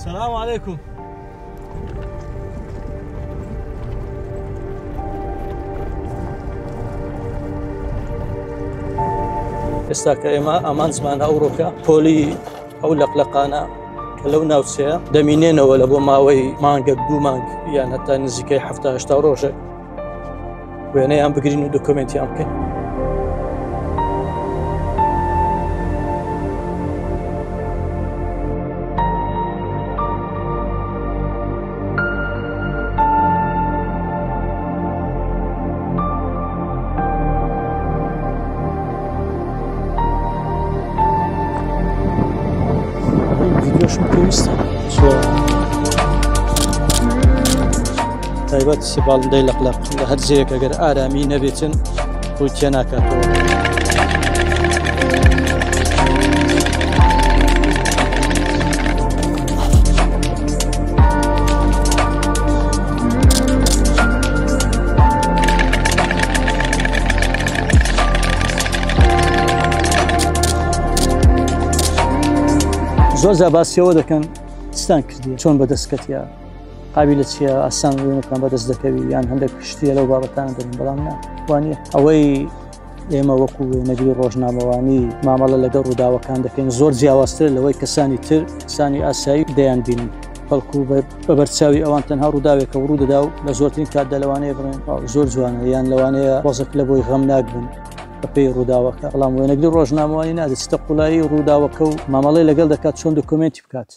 سلام علیکم. ئێستا کە ئێمە ئامانجمان ئەوڕۆکە پۆلی ئەو لەقلەقانە کە لەو ناوچەیە دەمینێنەوە لە بۆ ماوەی مانگەک دوو مانگ یان هەتا نزیکەی هەفتا ڕۆژێک وێنەیان بگرین و دۆکۆمێنتیان بکەین. ڤیدیۆشم پێویستە تایبەت باڵندەی لەقلەق لە هەر جێیەک ئەگەر ئارامی نەبێتن ڕووی تێ ناکاتەوە. زۆر جا باسیەوە دەکەن چتان کردی چۆن بەدەست کەتیا قابیلە چییە ئاسان وێنەکان بەدەست دەکەوی یان هەندێک پشتیە لەو بابەتانە دەبن بەڵام نا وانە ئەوەی ئێمە وەکو وێنەگری ڕۆژنامەوانی مامەڵە لەگەڵ ڕووداوەکان دەکەین زۆر جیاوازتر لەوەی کەسانی تر کەسانی ئاسایی دەیان بینن بەڵکو بە بەرچاوی ئەوان تەنها ڕووداوێکە و ڕوودەدا و لە زۆرترین کاتدا لەوانەیە بڵێن زۆر جوانە یان لەوانەیە ڕۆزێک لە بۆی غەمناک بن بەپێی ڕووداوەکە بەڵام وێنەگری ڕۆژنامەوانی نادەچتە قوڵایی ڕووداوەکە و مامەڵەی لەگەڵ دەکات چۆن دۆکۆمێنتی بکات.